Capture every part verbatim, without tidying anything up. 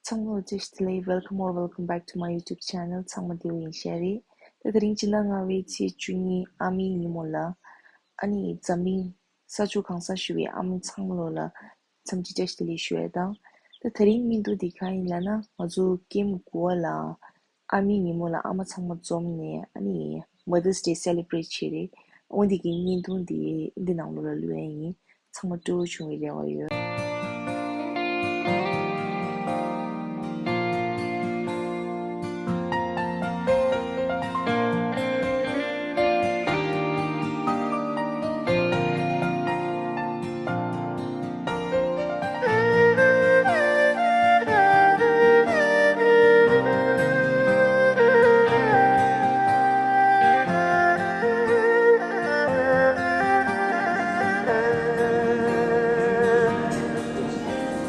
ཚང་མ་ལ་བཀྲ་ཤིས་བདེ་ལེགས། Welcome or welcome back to my YouTube channel. ཚང་མ་བདེ་པོ་ཡིན་ཤག་རེད། ད་དེ་རིང་སྤྱི་ཟླ་ལྔ་པའི་ཚེས་བཅུ་གཉིས་ཨ་མའི་ཉིན་མོ་ལ། ཨ་ནི་འཛམ་གླིང་ས་ཕྱོགས་གང་སར་བཞུགས་པའི་ཨ་མ་ཚང་མ་ལོ་ལ་འཚམས་འདྲི་བཀྲ་ཤིས་བདེ་ལེགས་ཞུ་ཡ་དང་། ད་དེ་རིང་སྨོན་འདུན་འདི་གང་ཡིན་ལབ་ན། ང་ཚོ་ཀེམ་དགུ་པ་ལ་ཨ་མའི་ཉིན་མོ་ལ་ཨ་མ་ཚང་མ་འཛོམས་ནས་ཨ་ནི་Mother's Day celebrate བྱས་རེད། འོ་འདི་གི་བརྙན་ཐུང་འདི་འདི་ནང་ལོགས་ལ་བླུག་ཡ་ཡིན། ཚང་མ་སྤྲོ་བོ་བྱུང་བའི་རེ་བ་ཡོད།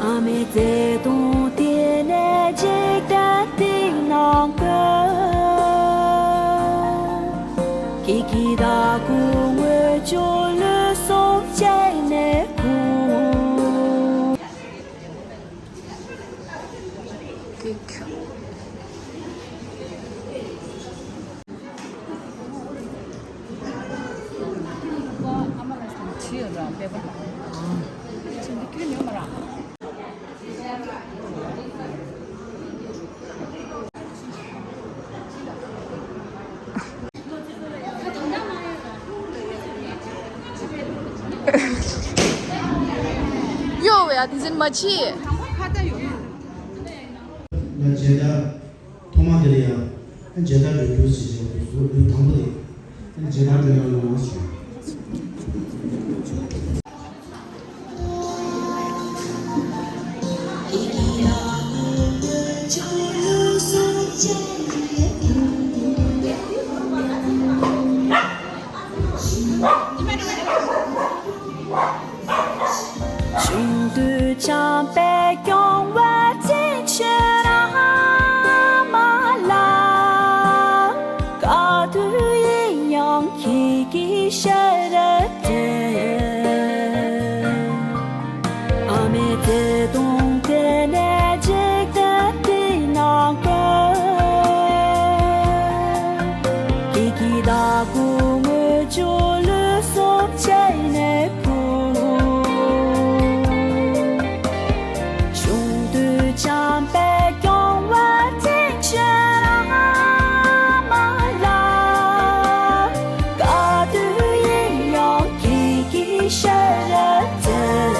ཨ་མའི་བརྩེ་དུང་དེ་ནས་འཇིག་རྟེན་འདི་ནང་ཁྱེད་ཀྱི་བདག་པོ་དངུལ་ཆུ་ལུད་གསུམ་བཅད་ནས་ཁུར། གཡོ་བའི་ཨ་དེ་ཚན་མ་ཕྱི། ཐོག་མ་དེ་ལ་ཡང་མཇལ་དར་འགྲོ་རྒྱུ་ཞིག་བྱས་པའི་ཟུར་ལུས་དང་པོ་དེ་མཇལ་དར་འགྲོ་ཡང་ཡོང་བ་བྱུང་། གཞུང་དུ་བྱམས་པས་སྐྱོང་བར་བྱིན་ཕྱིར་ཨ་མ་ལགས། ག་དུས་ཡིན་ཡང་ཁྱེད་ཀྱི་ཞབས་ར་འདྲེན། ཨ་མའི་བརྩེ་དུང་དེ་ནས་འཇིག་རྟེན་འདི་ནང་ཁྱེད་ཀྱི་བདག་པོ་དངུལ་ཆུ་ལུད་གསུམ་བཅད་ནས་ཁུར། གཞུང་དུ་བྱམས་པས་སྐྱོང་བར་བྱིན་ཕྱིར་ཨ་མ་ལགས། ག་དུས་ཡིན་ཡང་ཁྱེད་ཀྱི་ཞབས་ར་འདྲེན།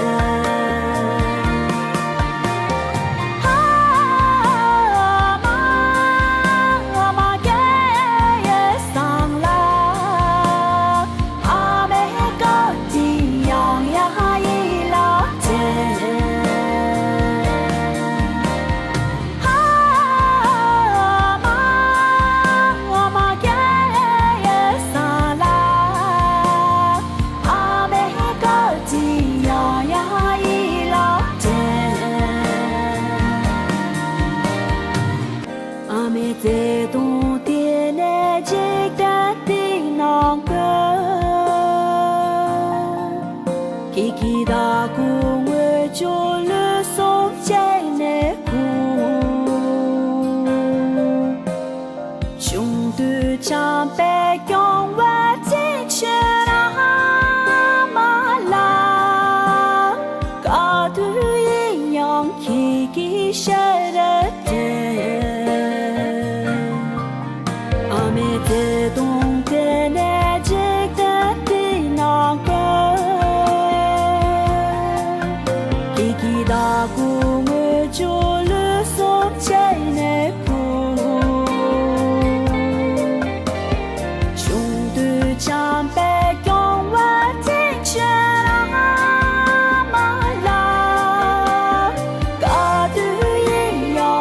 ཨ་མ་ཨ་མ་སྐྱེ་བོའི་སང་ལ། ཨ་མའི་བཀའ་དྲིན་ཡང་ཡང་ཡིད་ལ་དྲན། ཨ་མ་ཨ་མ་སྐྱེ་བོའི་སང་ལ། ཨ་མའི་བཀའ་དྲིན་ཡང་ཡང་ཡིད་ལ་དྲན། ཨ་མའི་བརྩེ་དུང་དེ་ནས་འཇིག་རྟེན་འདི་ནང་ཁྱེད་ཀྱི་བདག་པོ་དངུལ་ཆུ་ལུད་གསུམ་བཅད་ནས་ཁུར། གཞུང་དུ་བྱམས་པས་སྐྱོང་བར་བྱིན་ཕྱིར་ཨ་མ་ལགས། ག་དུས་ཡིན་ཡང་ཁྱེད་ཀྱི་ཞབས་ར་འདྲེན། ཨ་མའི་བརྩེ་དུང་དེ་ནས་འཇིག་རྟེན་འདི་ནང་ཁྱེད་ཀྱི་བདག་པོ་དངུལ་ཆུ་ལུད་གསུམ་བཅད་ནས་ཁུར། གཞུང་དུ་བྱམས་པས་སྐྱོང་བར་བྱིན་ཕྱིར་ཨ་མ་ལགས། ག་དུས་ཡིན་ཡང་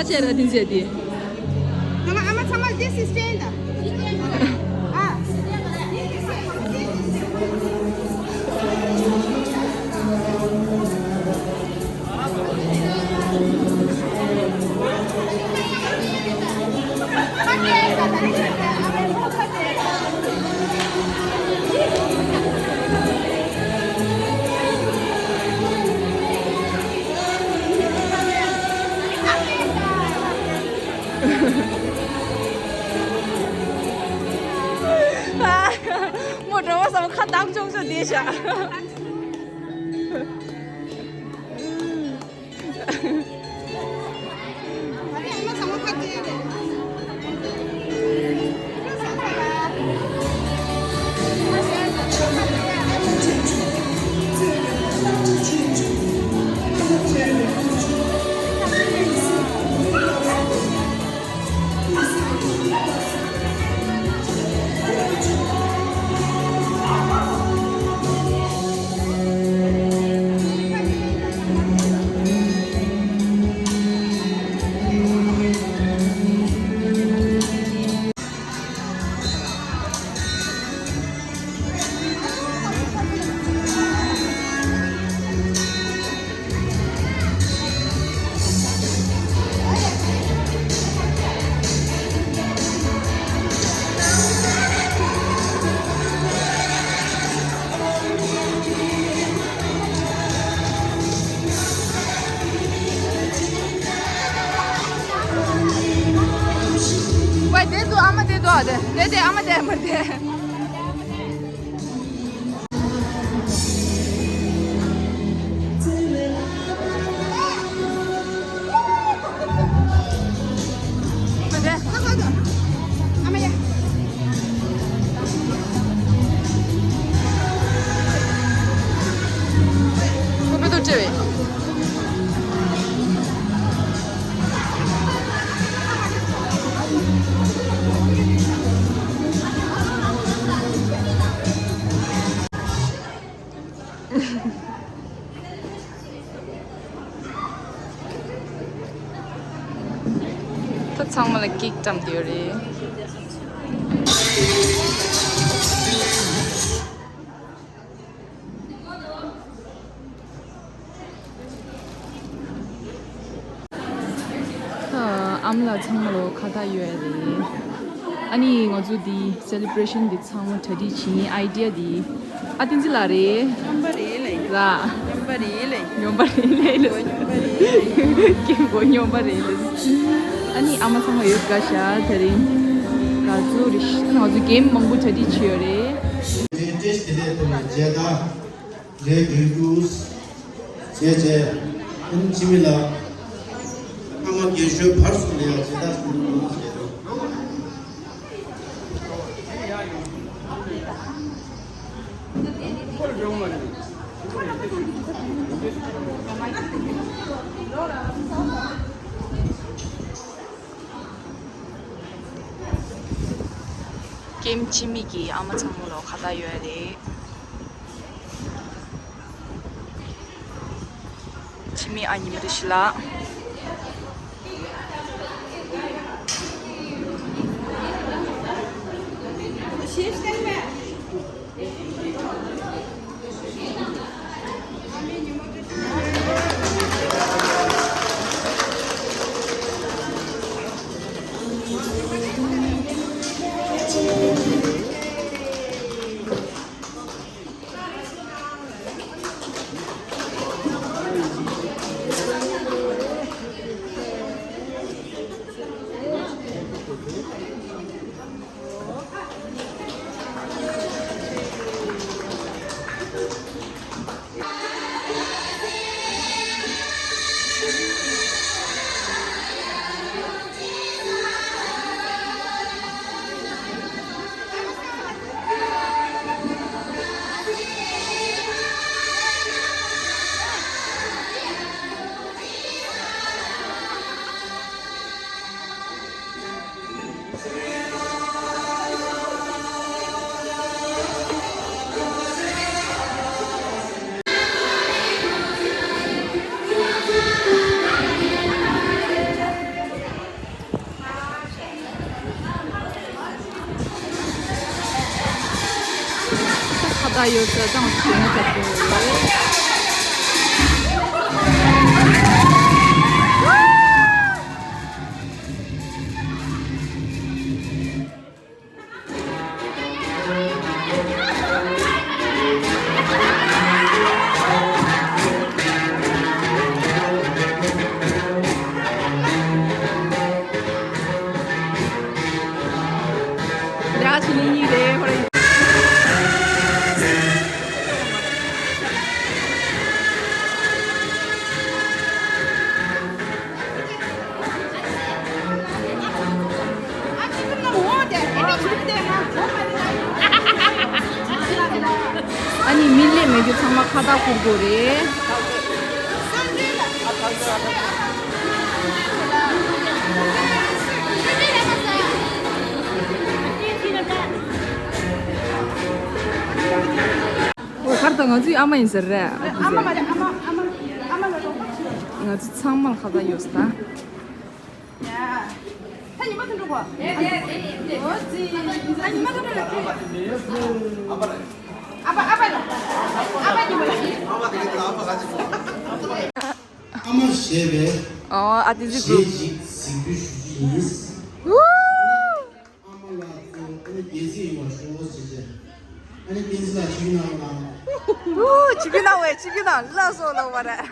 བྱས་ར་དེ་མཛད་དེ། ཨ་མ་ཨ་མ་ཚང་མ་this is stand up. ཨ། མོ་འགྲོ་བ་བསམ་ཁ་བཏང་ཆོག་ཆོག་བསྡད་བཞག་ཝེ། དེ་འདུག་ཨ་མ་དེ་འདུག་ཨ། དེ་དེ་དེ་ཨ་མ་དེ་ཨ་མ་དེ། ད་ཚང་མ་ལ་ཀེག་བཀྲམ་བསྡད་ཡོད་རེད། ཨ་མ་ལགས་ཚང་མ་ལོ་ཁ་བརྡ་ཡོད་རེད། ཨ་ནི་ང་ཚོ་འདི་སེ་ལི་བྷི་རེ་ཤན་འདི་ཚང་མ་གྲ་སྒྲིག་བྱེད་ཡིན། ཨའི་ཌི་ཡ་འདི་ཨ་བསྟན་འཛིན་ལགས་རེད། སྨྱོན་པ་རེད་ལེ། ར། སྨྱོན་པ་རེད་ལེ། སྨྱོན་པ་རེད་ལེ། སྐྱེ་བོ་སྨྱོན་པ་རེད་ལེ། ཨ་ནི་ཨ་མ་ཚང་མ་ཡོད་དགའ་ཤག་དེ་རིང་ག་ཚོད་རེད། ཨ་ནི་ང་ཚོ་གེམ་མང་པོ་གྲ་སྒྲིག་བྱས་ཡོད་རེད། རེད་དེ་ལས་དེ་ལ་མཇལ་དར། རེད་དེ་དུས། བྱས་བྱས། ཨུམ་འཆི་མེད་ལགས། ཨ་མ་རྒན་ཤོས་བར་གསུམ་ལ་ཡང་མཇལ་དར་ཞུ་རྒྱུ་བྱས་འདུག་ཀེམ་འཆི་མེད་ཀྱི་ཨ་མ་ཚང་མ་ལོ་ཁ་བརྡ་ཡོད་རེད། འཆི་མེད་ཨ་ཉི་མ་རེད་ཤི་ལགས། ཡོད་ཚད་དང་ཞེ་ན་ཆགས་ཀྱི་ཡོད། ར་ཆི་ནི་གཉིས་རེད་ཧོ་རེད། ཨ་ནི་མི་སླེབས་མེད་རྒྱུ་ཚང་མ་ཁ་བཏགས་བསྐུར་དགོས་རེད། ཨོ་གར་ད་ང་ཚོའི་ཨ་མ་ཡིན་ཟེར་རེད། ཨ་མ་མ་རེད། ཨ་མ་ཨ་མ་ཨ་མ་ལ་རོགས་པ་བྱེད། ང་ཚོ་ཚང་མ་ལ་ཁ་བཏགས་ཡོད་ས་ད། ཡ། ད་ཉི་མ་དུ་འགྲོ་གོ། ཨོ་ཙི། ད་ཉི་མ་དུ་འགྲོ་ལ་ཁྱོད། ཨ་ཕ་ཨ་ཕ་ལ། ཨ་ཕ་ཉི་མ་ལ། ཨ་མ་ཞེས་པའི། ཨོ་ཨ་ཏི་ཟི་གུ། ཞེས་ཅིག་གཟིགས་འབུལ་ཞུ་རྒྱུ་ཡིན། ཨ་མ་ལགས་ཚོ་ཨ་ནི་རྒྱལ་སྲིད་ཡོང་བ་ཤོག་ཟེར་བྱས། ཨ་ནི་བསྟན་འཛིན་ལགས་ཆིབས་བསྒྱུར་གནང་གནང་། ཨུ་ཆིབས་བསྒྱུར་གནང་བས་ཆིབས་བསྒྱུར་གནང་ལགས་སོ་ལོ་བ་རེད།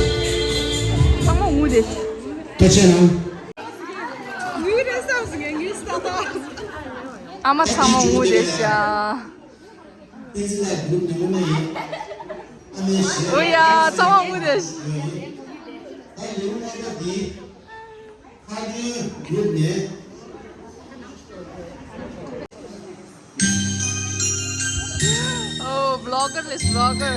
ཚང་མ་ངུ་བསྡད་ཤག་སྐད་ཆ་ནང་། ཨ་མ་ཚང་མ་ངུ་བསྡད་ཤག་ཨོ་ཡ་ཚང་མ་ངུ་བསྡད་ཤག་ཨོ་བི་ལོག་གར་ལས་བི་ལོག་གར།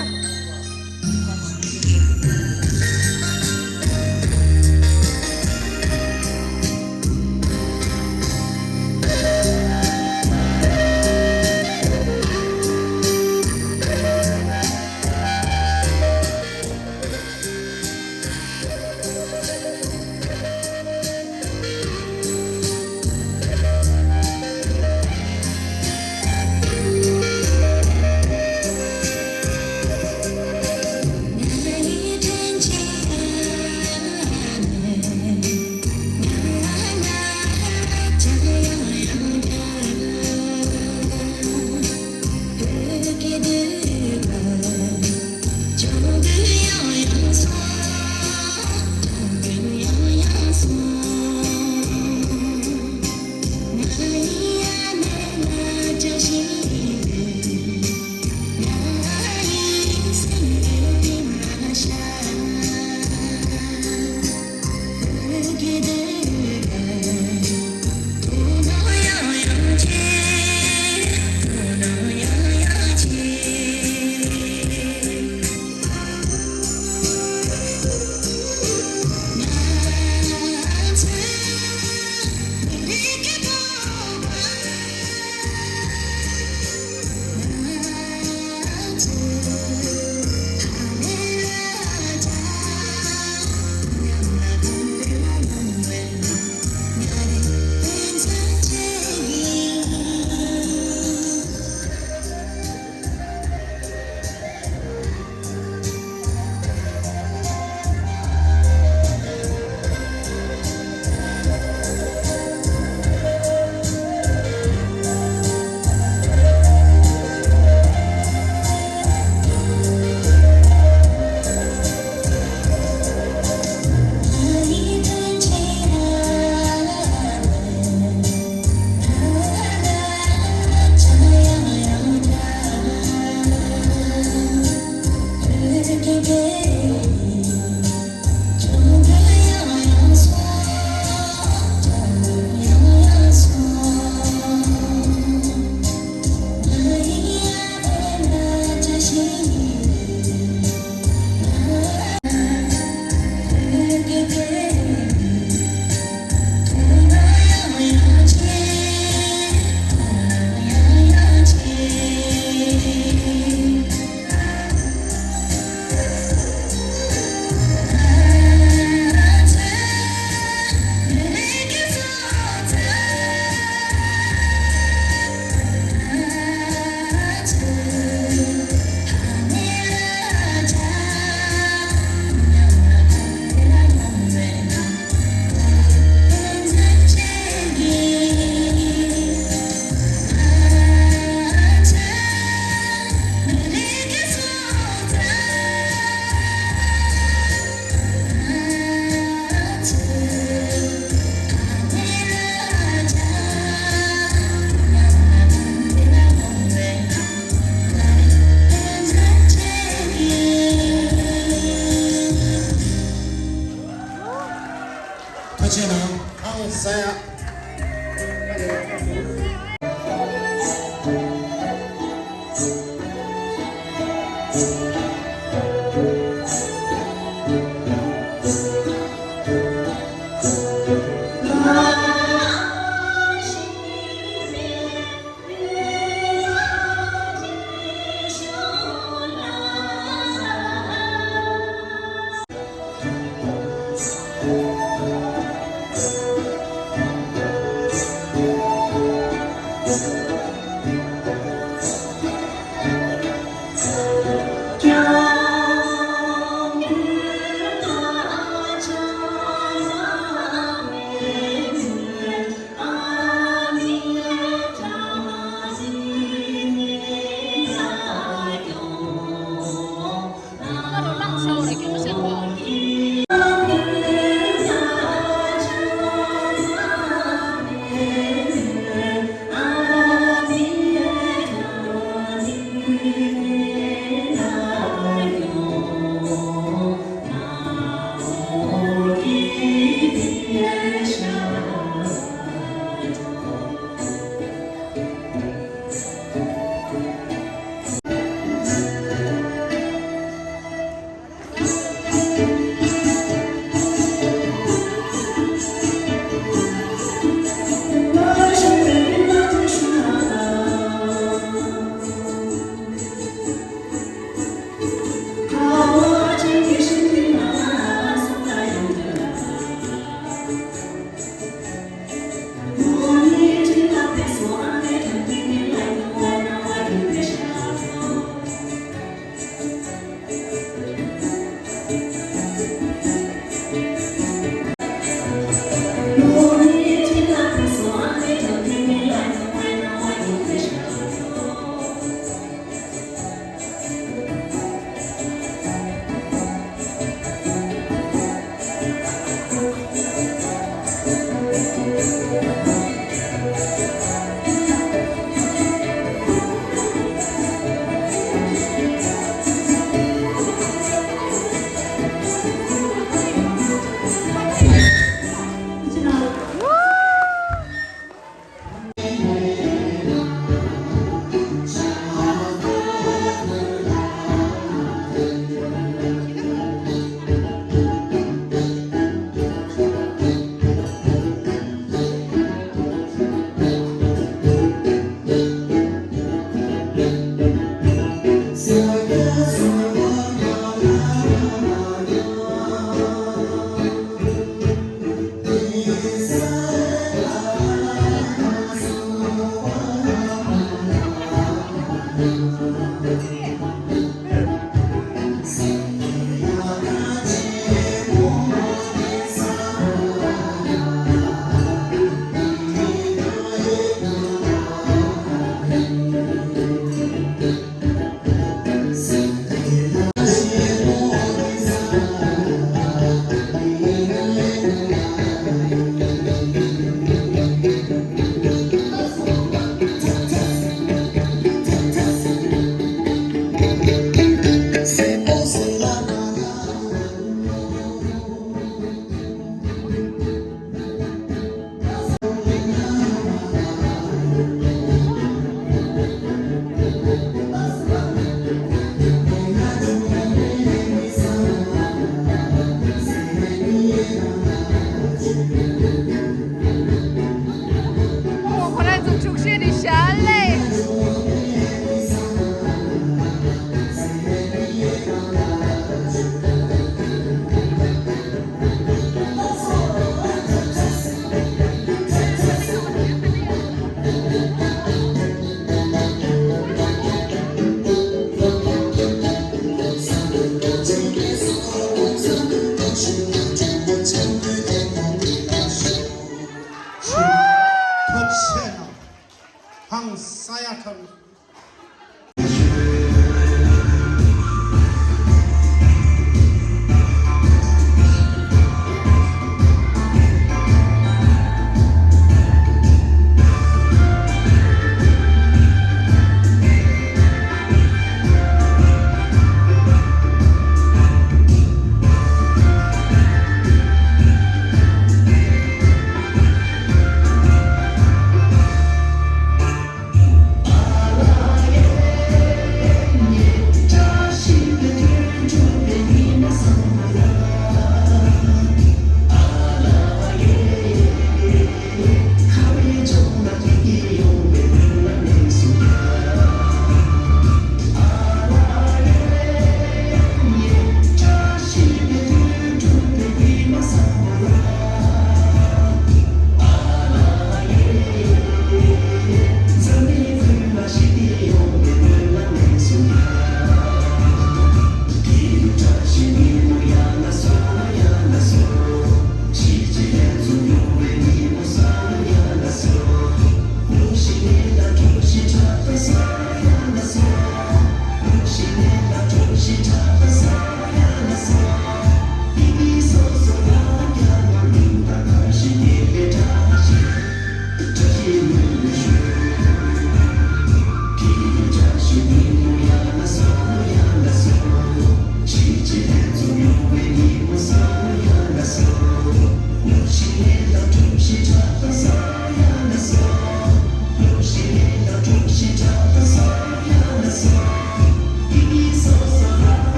ཆེ་ན་ཨང་ས་ཡ།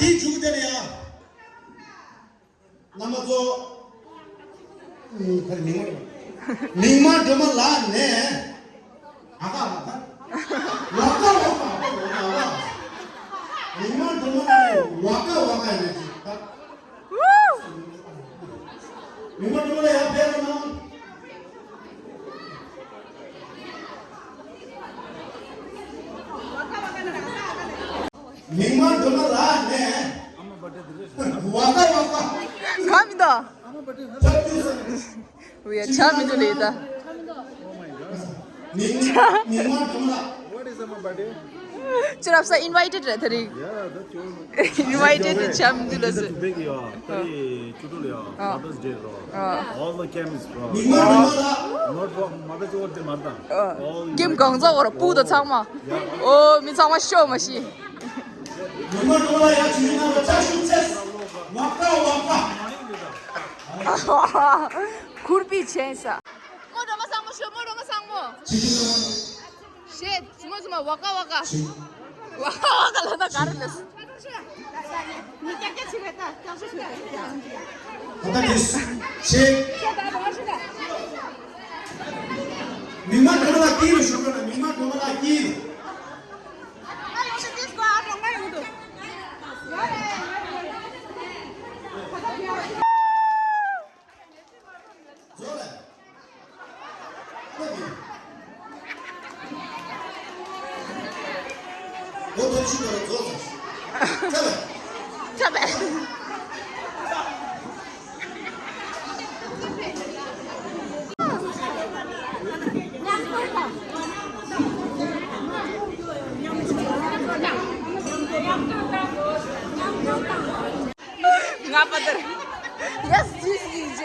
དེའི་མཇུག་དེ་ལ་ཡ། བླ་མ་ཚོ། ཨུམ། ད་མིང་མ། མིང་མ་སྒྲོལ་མ་ལགས་ནས། ཨ་ཀ་ཨ་ཀ། ཝ་ཀ་ཝ་ཀ། ཨ་ཀ་ཝ་ཀ། མིང་མ་སྒྲོལ་མ་ལགས་ནས་ཝ་ཀ་ཝ་ཀ་ཡིན་ན་ཅིག་ད། མིང་མ་སྒྲོལ་མ་ལགས་ཡར་ཕེབས་རོགས་གནང་། མིང་མ་སྒྲོལ་མ་ལགས་ནས། ཝ་ཀ་ཝ་ཀ། གང་མི་འདུག་ཆབ་ཏུ་ས། ཝེ་ཡ་ཆ་མི་འདུག་ལེ་ད། མིང་མིང་མ་སྒྲོལ་མ་ལགས། What is my birthday? ཁྱོད་རབ་ས་invited རེད་ད་རིང་། Yeah, that's true. Invited ཆ་མི་འདུག་ལ་ཟེར། Today ཡ། ད་རེས་ཆུ་ཊོ་ལ་ཡ། Father's Day རོ། All the camps རོ། མིང་མ་སྒྲོལ་མ་ལགས། Not for mother's birthday མ་རེད་ད། ཀེམ་གང་ཚང་བར་སྤུ་དང་ཚང་མ། ཨོ་མི་ཚང་མ་ཤོ་མ་ཤི། མི་མ་འགྲོ་ལ་ཡ་ཇི་ན་ལ་ཅག་ཤུགས་ཚེས། ཝ་ཀ་ཝ་ཀ། ཁུར་པི་ཆེན་ས། མོ་འགྲོ་མ་སང་མོ་ཤོ། མོ་འགྲོ་མ་སང་མོ། ཇི་ན་ལ། ཤེད། ཟུ་མ་ཟུ་མ། ཝ་ཀ་ཝ་ཀ། ཝ་ཀ་ཝ་ཀ་ལ་ད་ག་རེ་ལས། ད་ད་དེ་ཤེ། མི་མ་འགྲོ་ལ་ཀི་རུ་ཞུ་ག་ན། མི་མ་འགྲོ་ལ་ཀི། ང་པ་དར། Yes, this is J.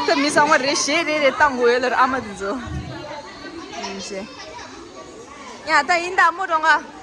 ད་མི་ཚང་མ་རེ་ཞེ་རེ་རེ་བཏང་དགོས་ཡོད་ལ་ཨ་མ་དེ་ཚོ། ཡིན་ཞེ། ཡ་ད་ཡིན་ད་མོ་རོང་ང་།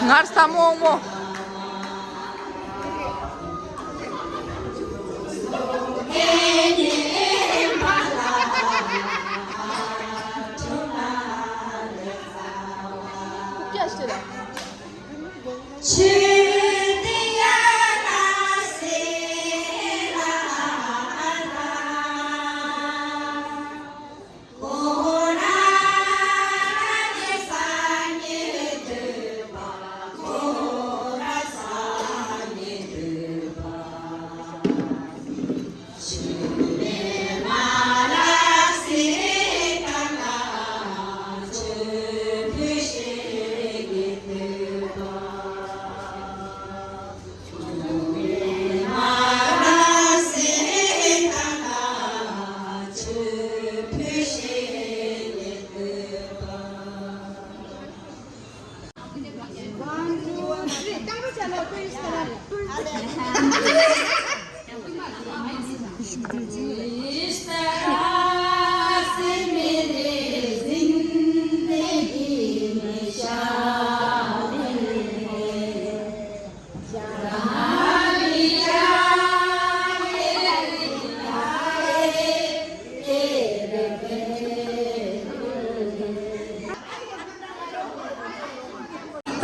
ངར་ས་མོ་མོ། One, two, three.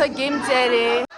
ད་གེམ་རྩེ་རེད།